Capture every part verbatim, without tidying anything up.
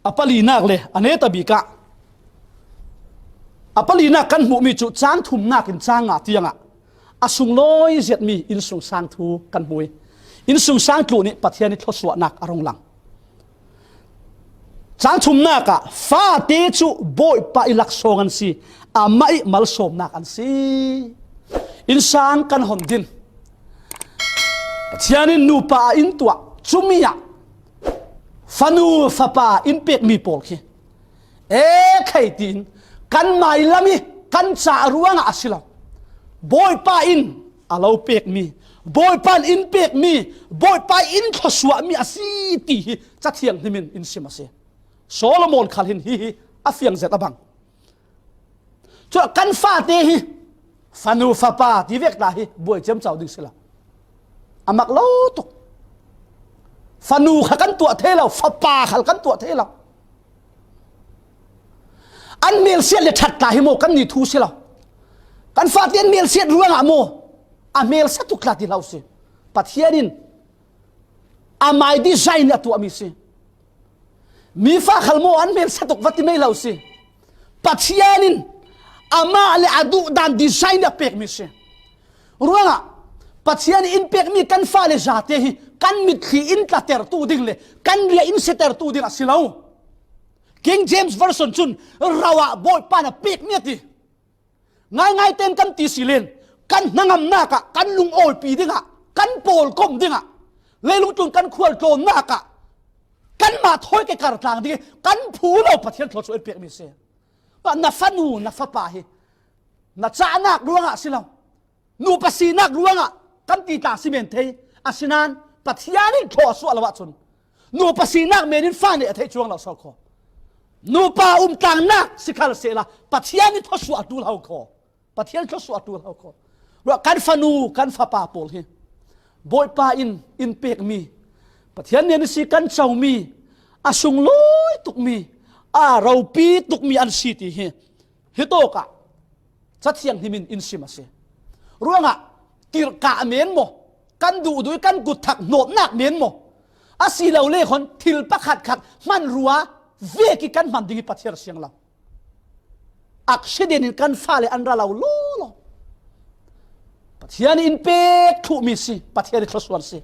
A palinak le a neta bikah a palinak kan hmuhmi cu cang thumnak in cang nga tiangah a sunglawi ziatmi innsungsang thu kan hmu i innsungsang tlu nih Pathian i thluasuahnak a rung lang. Cang thumnak ah fate cu Bawipa i laksawng an si, amah i malsawmnak an si. Innsang kan hon din Pathian in nupa a in tuah cumi ah fanu fapa in pekmi pawl khi e khai tiin kan mailam i kan cah ruangah a si lo. Bawipa in a lo pekmi, Bawipa in in pekmi, Bawipa in thluasuahmi a si ti hi Cathiang hnimin in sim a si. Solomon khal hin hihi a fiang zet a bang. Cu kan fate hi fanu fapa ti vek ta hi buai ciamco ding si lo. A mak lo tuk. Fanu kha kan tuah thei lo, fapa khal kan tuah thei lo. An hmelsiat le ṭhat ta hi maw kan ni thu si lo. Kan fate an hmelsiat ruangah maw a hmelsa tuk tla ti hlau si. Pathian in amai design a tuahmi si. Mi fa khal maw an hmelsa tuk va ti mei lo si. Pathian in amah le a duhdan design a pekmi si. Ruangah Pathian in pekmi kan fale zate hi kan mitthli in tlatertu ding le kan ria in setertu ding a si lo. King James Version cun rau ah Bawipa na pekmi a ti. Ngaingai ten kan ti si len kan hnangamnak ah kan lungawipi dingah kan pawlkom dingah leilung tlun kan khualtlawnnak ah kanmah thawi ke kartlang ding i kan phu lo Pathian thluachuah in pekmi si. Na fanu na fapa hi na cahnak ruangah si lo, nupa sinak ruangah kan ti tla si men thei. Asinain Pathian in thluachuah lo ahcun nupa sinak men in fa nih a theih cuang lo so kho. Nupa umtlangnak si khal sehla Pathian in thluachuah a ṭul ho kho. Pathian thluachuah a ṭul ho kho. Ruah kan fanu kan fapa pawl hi Bawipa in in pekmi, Pathian nen si kan comi, a sunglawi tukmi, a ropi tukmi an si ti hi hi tawkah Cathiang hnimin in sim a si. Ruangah tirhkah men maw, kan duhduh i kan kut thak hnawtnak men maw, a si lo le khawn thil pakhat khat hmanrua vek i kan hman ding i Pathian a siang lo. Accident in kan fale an ra lo lawlaw. Pathian in pek thluhmi si, Pathian i thluasuan si.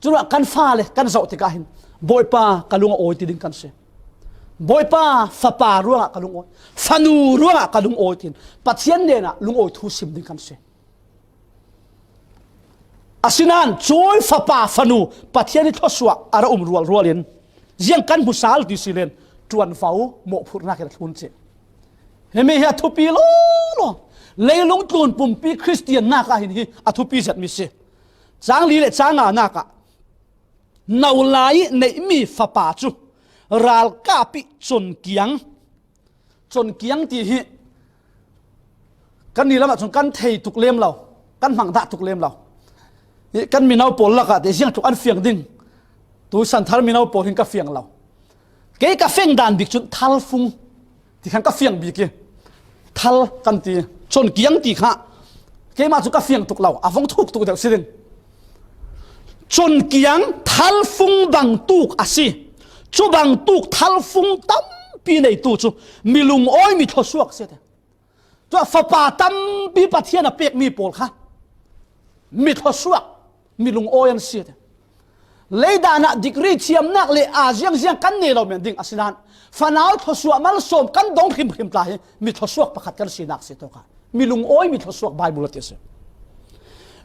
Curuah kan fale kan zoh tikah hin Bawipa ka lung a awi ti ding kan si. Bawipa fapa ruangah ka lung awi, fanu ruangah ka lung awi tiin Pathian hnenah lungawi thu sim ding kan si. Asinain cui fapa fanu Pathian i thluasuah a ra um rualrual in ziang kan hmu sal ti si len ṭuanvo mawhphurhnak in a thlun cih. Himi hi a thupi lawlaw. Leilung tlun pumpi Khristian nak ah hin hi a thupi zetmi si. Cang li le cang nga nak ah no lai i neihmi fapa cu ralkap i conkiang, conkiang ti hi kan ni lamah cun kan thei tuk lem lo, kan hmang dah tuk lem lo. Hi kan mino pawl lakah te ziang tluk an fiang ding, tu santhar mino pawl hin ka fiang lo. Kei ka feng dan bik cun thalfung ti khan ka fiang bik i, thal kan ti, conkiang ti kha keimah cu ka fiang tuk lo, a vong thuk tuk deuh si ding. Conkiang thalfung bangtuk a si. Cu bangtuk thalfung tampi neitu cu mi lungawi, mi thluasuak si a ti. Tuah fapa tampi Pathian a pekmi pawl kha mi thluasuak, mi lungawi an si a ti. Leidan ah degree thiamnak le aa ziangziang kan nei lo men ding asinain fanau thluasuah malsawm kan dong hrimhrim tla hi mi thluasuak pakhat kan sinak si tawkah mi lungawi, mi thluasuak Baibal a ti a si.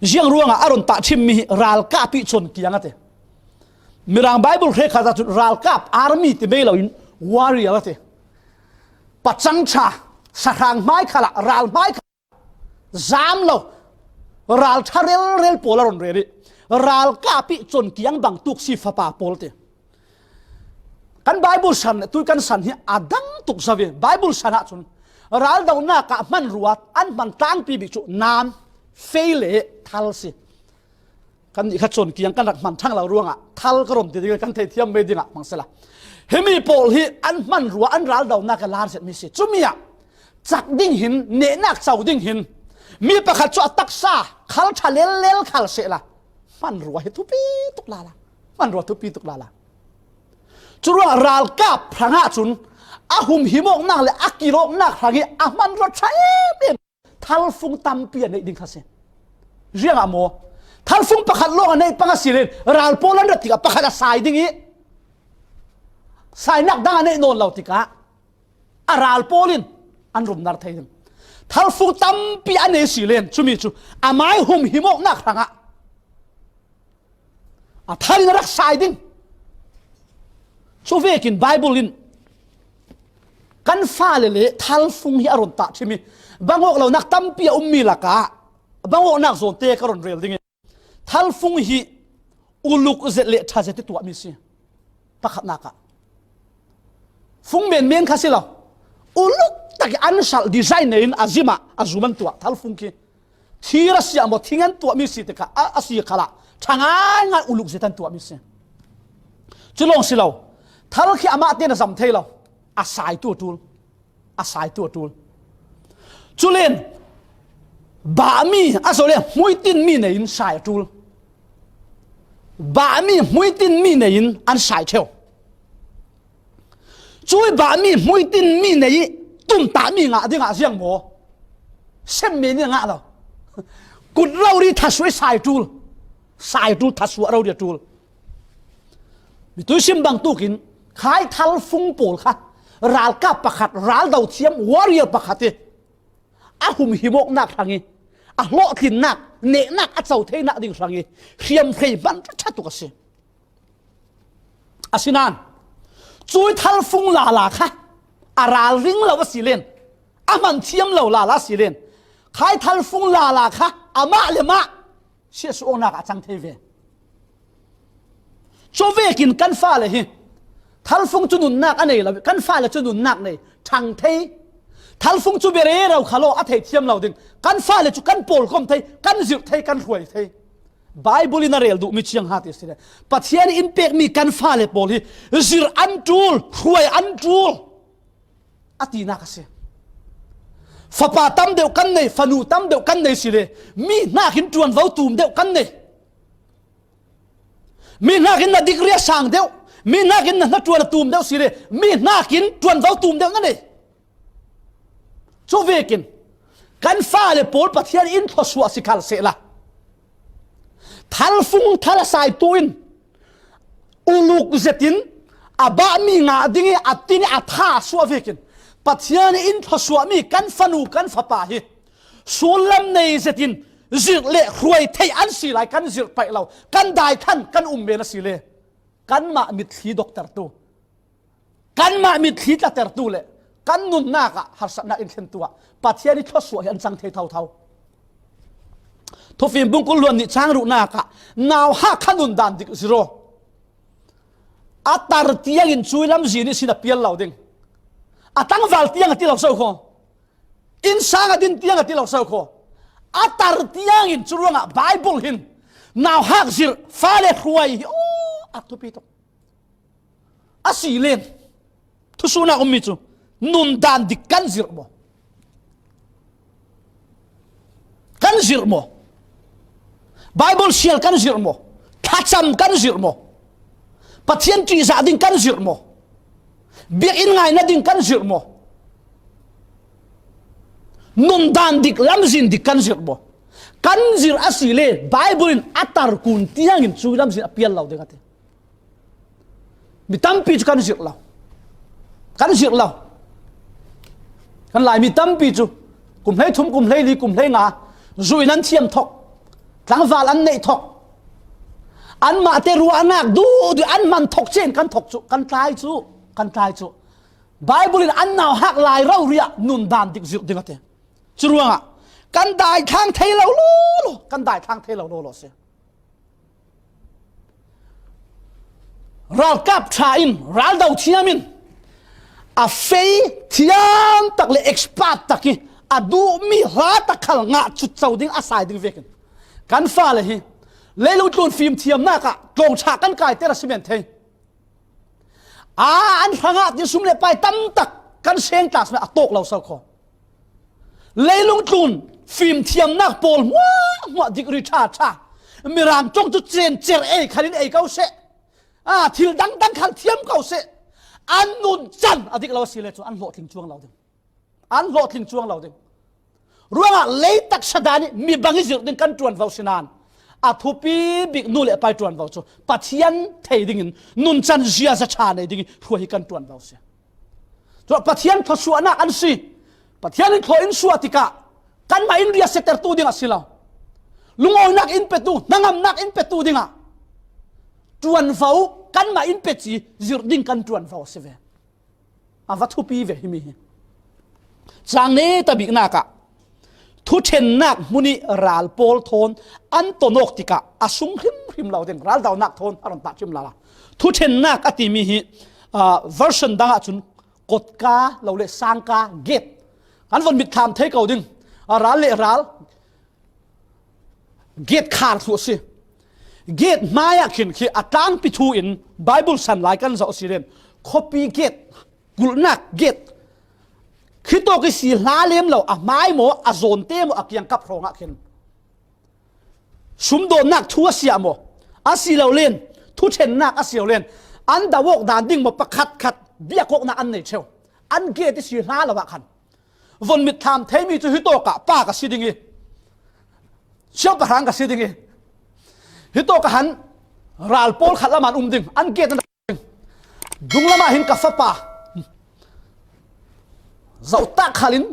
Ziang ruangah a run pah ṭhimmi hi ralkap i conkiang a ti. Mirang Baibal hrekkhat ahcun ralkap, army ti mei loin warrior a ti. Pacang ṭha, sahrang hmai khalah, ral hmai khalah zam lo, ral ṭha relrel pawl a run rel i ralkap i conkiang bangtuk si fapa pawl ti. Kan Baibal san, tui kan san hi a dang tuk zo i Baibal san ahcun raldohnak ah hmanrua an hman tlangpi bik cu nam, fei le thal si. Kan nih kha conkiang kan rak hman ṭhang lo ruangah thal ka rom ti ding kan theithiam mei dingah hmang sela. Himi pawl hi an hmanrua an raldohnak a lar zetmi si. Cumi ah cak ding hin, nehnak co ding hin mi pakhat cu a taksa khal ṭha lellel khal sehla hmanrua hi thupi tuk lala. Hmanrua thupi tuk lala. Curuangah ralkap hrangah cun a humhimawknak le a kilawknak hrangih a hmanraw ṭha em em thalfung tampi a neih ding kha si. Ziangah maw? Thalfung pakhat lawng a neih pang a si len ral pawl an rat tikah pakhat a sai ding ih sainak dang a neih nawn lo tikah a ral pawl in an rumnar thei ding. Thalfung tampi a nei si len cumi cu amai humhimawknak hrangah a thal in a rak sai ding. Cuvekin Baibal in kan fale le thalfung hi a run tah ṭhim ih bangawk lonak tampi a ummi lakah bangawknak zawnte ka run rel ding ih thalfung hi uluk zet le ṭha zet ih tuahmi si. Pakhatnak ah fung menmen kha si lo. Uluk tak ih an salh design nei in a zim ah a zum an tuah thalfung khi. Thir a siah maw, thing an tuahmi si tikah a, a si khalah ṭha ngaingai uluk zet an tuahmi si. Cu lawng si lo. Thal khi amah tein a zam thei lo. A saitu a ṭul. A saitu a ṭul. Cu len bahmi a zo le hmuitinmi nei in sai a ṭul. Bahmi hmuitinmi nei in an sai ṭheu. Cuih bahmi hmuitinmi nei ih tumtahmi ngah dingah ziang maw? Sem men in a ngah lo. Kut rori thasuah ih sai ṭul. Sai ṭul, thasuah rori a ṭul. Mi tuisim bangtuk in khai thalfung pawl kha ralkap pakhat, ral dothiam warrior pakhat ih a humhimawknak hrang ih a hlawhtlinnak, nehnak a co theinak ding hrang ih hriamhrei hman ṭha tuk a si. Asinain cuih thalfung lala kha a ralring lo a si len, a hman thiam lo lala a si len, khai thalfung lala kha amah le mah siahsuahnak ah a cang thei ve. Cuvekin kan fale hi thalfung cu nunnak a nei lo, kan fale cu nunnak nei ṭhang thei. Thalfung cu berero kha law a thei thiam lo ding. Kan fale cu kan pawlkom thei, kan zirh thei, kan hruai thei. Baibal in a rel duhmi ciang ha ti si le Pathian in pekmi kan fale pawl hi zirh an ṭul, hruai an ṭul a tinak a si. Fapa tam deuh kan nei, fanu tam deuh kan nei si le mi hnakin ṭuanvo tum deuh kan nei. Mi hnakin na degree a sang deuh, mi hnakin na hnaṭuan a tum deuh si le mi hnakin ṭuanvo tum deuh na nei. Cuvekin kan fale pawl Pathian in thluasuah si khal sehla thalfung thal a saitu in uluk zetin a bahmi ngah ding ih a tin ih a tha suah vekin Pathian in thluasuahmi kan fanu kan fapa hi sullam nei zetin zirh le hruai thei an si lai kan zirh paih lo, kan daithlan kan um men a si le kanmah mitthli doktortu, kanmah mitthli tlatertu le kan nunnak ah harsatnak in thlentu ah Pathian ih thluasuah hi an cang thei thotho. Thufim bung kul hluan nih cang ruhnak ah nauhak kha nundan dik zirh aw. A tar tiangin cuih lamzin ihsin a pial lo ding. A tlangval tiang a ti lo so kho. Innsang a din tiang a ti lo so kho. A tar tiangin curuangah Baibal hin nauhak zirh, fale hruai hi aw a thupi tuk. A si len thusuhnak ummi cu nundan dik kan zirh maw? Kan zirh maw? Baibal sial kan zirh maw? Thlacam kan zirh maw? Pathian ṭihzah ding kan zirh maw? Biakinn ngai nading kan zirh maw? Nundan dik, lamzin dik kan zirh maw? Kan zirh a si le Baibal in a tar kun tiangin cuih lamzin a pial lo ding a ti. Mi tampi cu kan zirh lo. Kan zirh lo. Kan Laimi tampi cu kum hlei thum, kum hlei li, kum hlei nga zu in an thiam thok, tlangval an neih thok, anmah te ruahnak duh duh an hman thok cen kan thok cu, kan tlai cu, kan tlai cu. Baibal in an nauhak lai rori ah nundan dik zirh ding a ti. Curuangah kan daithlang thei lo lawlaw, kan daithlang thei lo lawlaw a si. Ralkap ṭha in, raldo thiam in a fei thiam tak le expert tak ih a duhmi hla tak khal ngah cutco ding a sai ding vekin kan fale hi leilung tlun fim thiamnak ah tlawngṭha kan kaiter a si men thei. Aa, an hrangah tin sum le pai tam tak kan seng tlang sung a tawk lo so kho. Leilung tlun fim thiamnak pawl hmuahhmuah degree ṭha ṭha, Mirang ṭong cu cen cer ei khalin ei ko seh. A, thil dangdang khal thiam ko seh, an nunchan a dik lo a si le cu an hlawhtling cuang lo ding. An hlawhtling cuang lo ding. Ruangah lei taksa dan ih mi bang ih zirh ding kan ṭuanvo si nain, a thupi bik nu le pa ih ṭuanvo cu Pathian thei dingin nunchan ziaza ṭha nei ding ih hruai hi kan ṭuanvo si. Cuah Pathian thluasuahnak an si. Pathian in thlaw in suah tikah kanmah in riahsiatertu dingah si lo, lungawinak in petu, hnangamnak in petu dingah ṭuanvo kanmah in peci zirh ding kan ṭuanvo a si ve. A va thupi ve himi hi. Cang neta biknak ah thuṭhennak hmun ih ral pawl thawn an tonawk tikah a sung hrimhrim lo ding, ral daunak thawn a run tah hrim lala. Thuṭhennak a timi hi, aa, version dang ahcun kotka lo le sangka, gate, kan von mitthlam thei ko ding. A, ral le ral gate khar thluh a si. Gate hmaiah khin khi a tlangpi thu in Bible san lai kan zoh a si len, khuapi gate, kulhnak gate, khitawk ih si hla lem lo, a hmai maw, a zawnte maw, a kiangkap hrawngah khin sumdawnnak thu a siah maw, a si lo len thuṭhennak a si lo len an do awk dan ding maw, pakhatkhat biakawknak an nei ṭheu. An gate ih si hla lo ah khan von mitthlam theimi cu hitawk ah pa ka si ding ih, siangpahrang ka si ding ih, hitawk ah han ral pawl khat lam an um ding, an gate an rak ding. Dunglam ah hin ka fapa zohtak khal in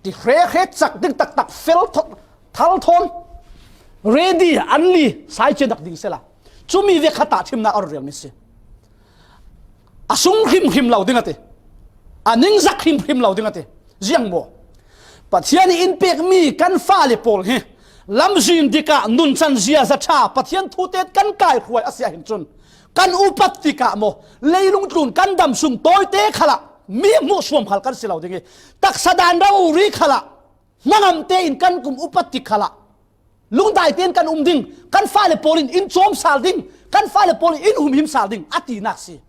ti hre hre cak ding taktak fel tho-, thal thawn ready an li sai cian rak ding sela, cumi ve khat ah ṭhimnak a run relmi si. A sung hrimhrim lo ding a ti. A ningzak hrimhrim lo ding a ti. Ziang maw? Pathian ih in pekmi kan fale pawl hi lamzin dikah nunchan ziaza ṭha Pathian thute kan kaihruai a si ahhin cun kan upat tikah maw, leilung tlun kan dam sung tawite khalah mi hmuhsuam khal kan si lo ding ih, taksa dan rori khalah hnangamte in kan kum upat tik khalah lungdaite in kan um ding, kan fale pawl in in cawm sal ding, kan fale pawl in in humhim sal ding a tinak si.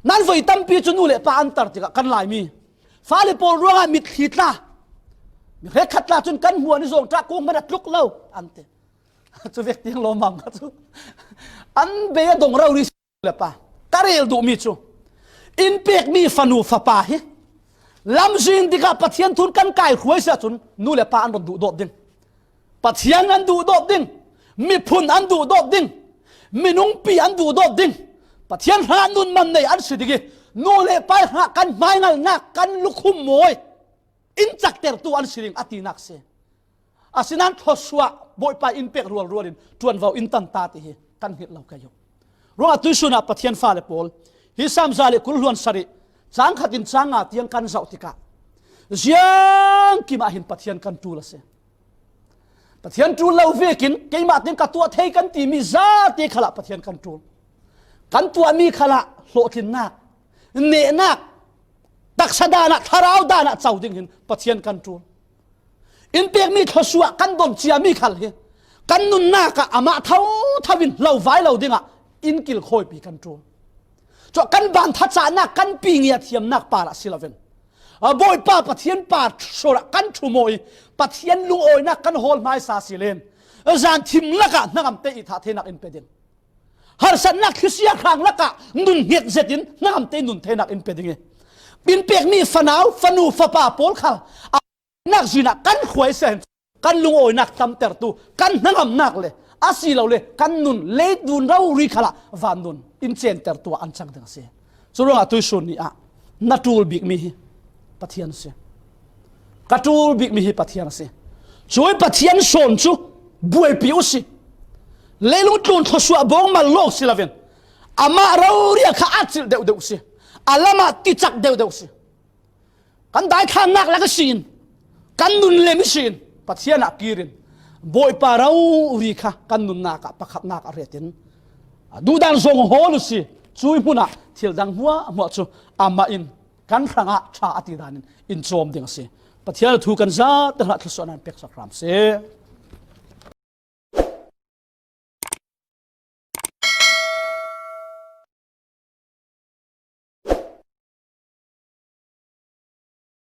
Nan voi tampi cu nu le pa an tar tikah kan Laimi fale pawl ruangah mitthli tla, mi hrekkhat tla cun kan hmuh an i zawng ṭah, kung hmanh a tluk lo an ti. Cu vek tiang lawmmam kha cu an bei a dong rori si. Nu le pa, ka rel duhmi cu in pekmi fanu fapa hi lamzin dikah Pathian thun kan kaihruai si ahcun nu le pa an run duhdawt ding. Pathian an duhdawt ding, miphun an duhdawt ding, minungpi an duhdawt ding, Pathian hrangah nun man nei an si ding ih, nu le pa hrangah kan hmaingalnak, kan lukhum mawi in caktertu an si ding a tinak si. Asinain thluasuah Bawipa in pek rualrual in ṭuanvo in tan ta ti hi kan hngilh lo kei uh. Ruangah tuihsun ah Pathian fale pawl, hi Salm za le kul hluan sarih, cang khat in cang nga tiang kan zoh tikah, ziangkim ah hin Pathian kan ṭul a si. Pathian ṭul lo vekin keimah tiang ka tuah thei kan timi zate khalah Pathian kan ṭul. Kan tuahmi khalah hlawhtlinnak, nehnak, taksa dan ah, thlarau dan ah co ding hin Pathian kan ṭul. In pekmi thluasuah kan don ciami khal hi kan nunnak ah amah thotho in hlo vai lo dingah in kilkhawipi kan ṭul. Cuah kan ban thacahnak, kan pi ngiat thiamnak parah si loin, a, Bawipa Pathian pa sual ah kan ṭhum aw ih Pathian lungawinak kan hawl hmaisa si len, zan thim lakah hnangamte ih thah theinak in pe ding. Harsatnak thlisia hrang lakah nun hnget zetin hnangamte nun theinak in pe ding ih, in pekmi fanau, fanu, fapa pawl khal a nak zin ah kan hruai sia hin kan lungawinak tamtertu kan hnangamnak le asilole kan nun leidun rori khalah van nun in centertu ah an cang ding a si. Curuangah tuihsun ni ah na ṭul bikmi hi Pathian a si. Ka ṭul bikmi hi Pathian a si. Cui Pathian sawn cu buaipi uh si. Leilung tlun thluasuah bawngmal lawng si loin amah rori a kha at cilh deuhdeuh si. A lamah ticak deuhdeuh si. Kan daithlannak lak ihsin, kan nun lem ihsin Pathian ah kir in Bawipa rori kha kan nunnak ah pakhatnak a retin a duhdan zong hawl uh si. Cui hmun ah thil dang hmuahhmuah cu amah in kan hrangah ṭha a ti danin in cawm ding a si. Pathian thu kan zate hlah thluasuahnak in peksak hram seh.